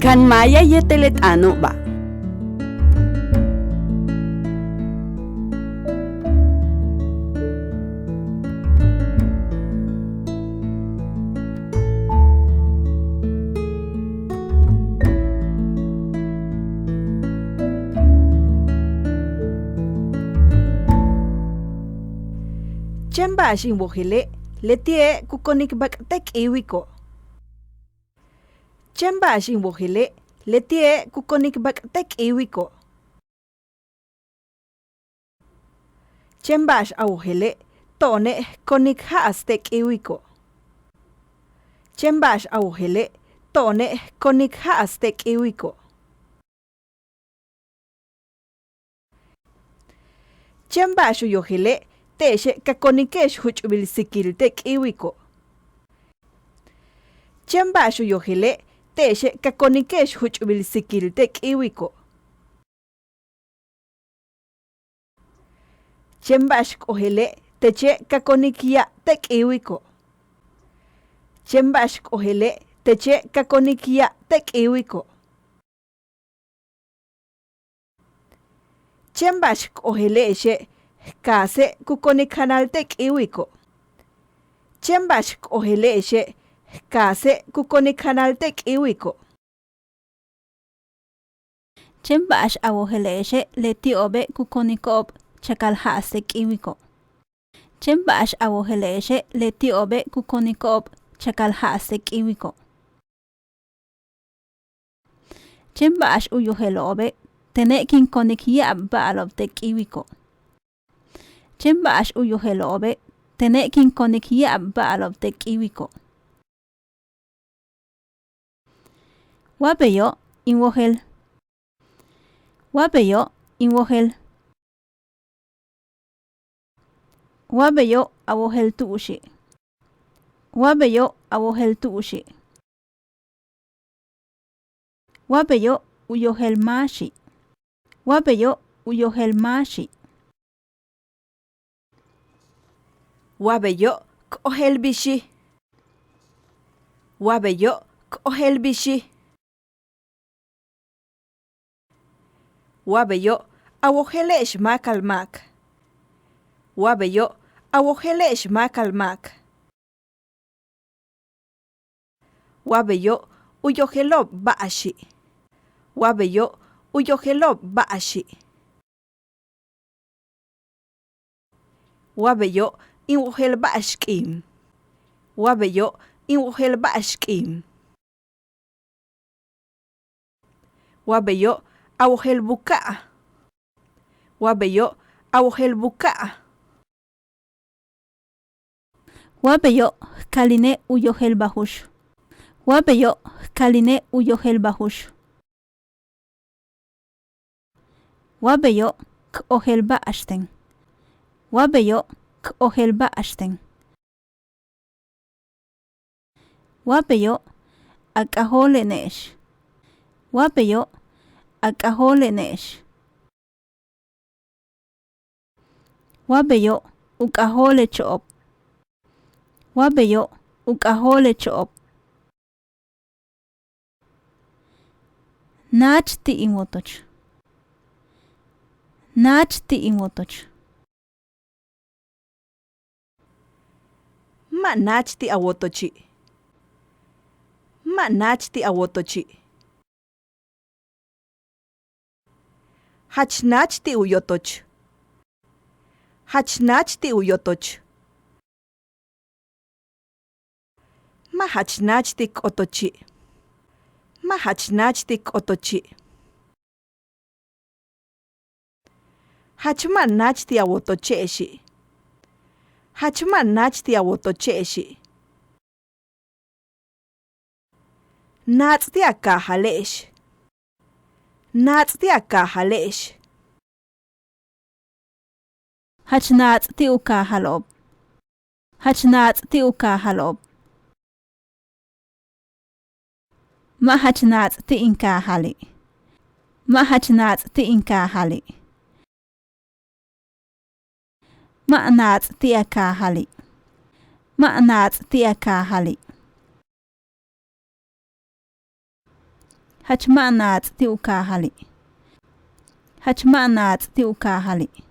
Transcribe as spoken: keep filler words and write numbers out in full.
Kan maaya yéetel le t'aano'oba'. Chéen ba'ax in wojele', leti'e' ku konik bak' te' k'iiwiko'. Chéen ba'ax in wojele', leti'e' ku konik bak' te' k'iiwiko'. Chéen ba'ax a wojele', to'one' j konik ja'as te' k'iiwiko'. Chéen ba'ax a wojele', to'one' j konik ja'as te' k'iiwiko'. Chéen ba'ax u yojele', te'exe' ka konike'ex juch'ubil sikil te' k'iiwiko'. Chéen ba'ax u yojele', te'exe' ka konike'ex juch'ubil sikil te' k'iiwiko'. Chéen ba'ax k ojele', teche' ka konik ya'ab te' k'iiwiko'. Chéen ba'ax k ojele', teche' ka konik ya'ab te' k'iiwiko'. Chéen ba'ax k ojele'exe', j kaase' ku konik janal te' k'iiwiko'. Chéen ba'ax k ojele'exe', j kaase' ku konik janal te' k'iiwiko'. Chéen ba'ax a wojele'exe', leti'obe' ku koniko'ob chakal ja'as te' k'iiwiko'. Chéen ba'ax a wojele'exe', leti'obe' ku koniko'ob chakal ja'as te' k'iiwiko'. Chéen ba'ax u yojelo'obe', tene' kin konik ya'ab ba'alo'ob te' k'iiwiko'. Chéen ba'ax u yojelo'obe', tene' kin konik ya'ab ba'alo'ob te' k'iiwiko'. Wa beyo' in wojel. Wa beyo' in wojel. Wa beyo' a wojel tu'uxi'. Wa beyo' a wojel tu'uxi'. Wa beyo' u yojel máaxi'. Wa beyo' u yojel máaxi'. Wa beyo' k ojel bixi'. Wa beyo' k ojel bixi'. Wa beyo' a wojele'ex máakalmáak. Wa beyo' a wojele'ex máakalmáak. Wa beyo' u yojelo'ob ba'axi'. Wa beyo' u yojelo'ob ba'axi'. Wa beyo' in wojel ba'ax k'iin. Wa beyo' in wojel ba'ax k'iin. Wa beyo' a wojel buka'a'. Wa beyo' a wojel buka'a'. Wa beyo' j kaline' u yojel bajux. Wa beyo' j kaline' u yojel bajux. Wa beyo' k ojel ba'axten. Wa beyo' k ojel ba'axten. Wa beyo' a k'ajóolele'ex. Wa beyo' a k'ajóolele'ex. Wa beyo' u k'ajóolecho'ob. Wa beyo' u k'ajóolecho'ob. Náach ti' in wotoch. Náach ti' in wotoch. Ma' náach ti' a wotochi'. Ma' náach ti' a wotochi'. Jach náach ti' u yotoch. Jach náach ti' u yotoch. Ma' jach náach ti' k otochi'. Ma' jach náach ti' k otochi'. Jach ma' náach ti' a wotoche'exi'. Jach ma' náach ti' a wotoche'exi'. Naats' ti' a kaajale'ex. Naats' ti' a kaajale'ex. Jach naats' ti' u kaajalo'ob. Jach naats' ti' u kaajalo'ob. Ma' jach naats' ti' in kaajali'. Ma' jach naats' ti' in kaajali'. Ma' naats' ti' a kaajali'. Ma' naats' ti' a kaajali'. Jach ma' naats' ti' u kaajali'. Jach ma' naats' ti' u kaajali'.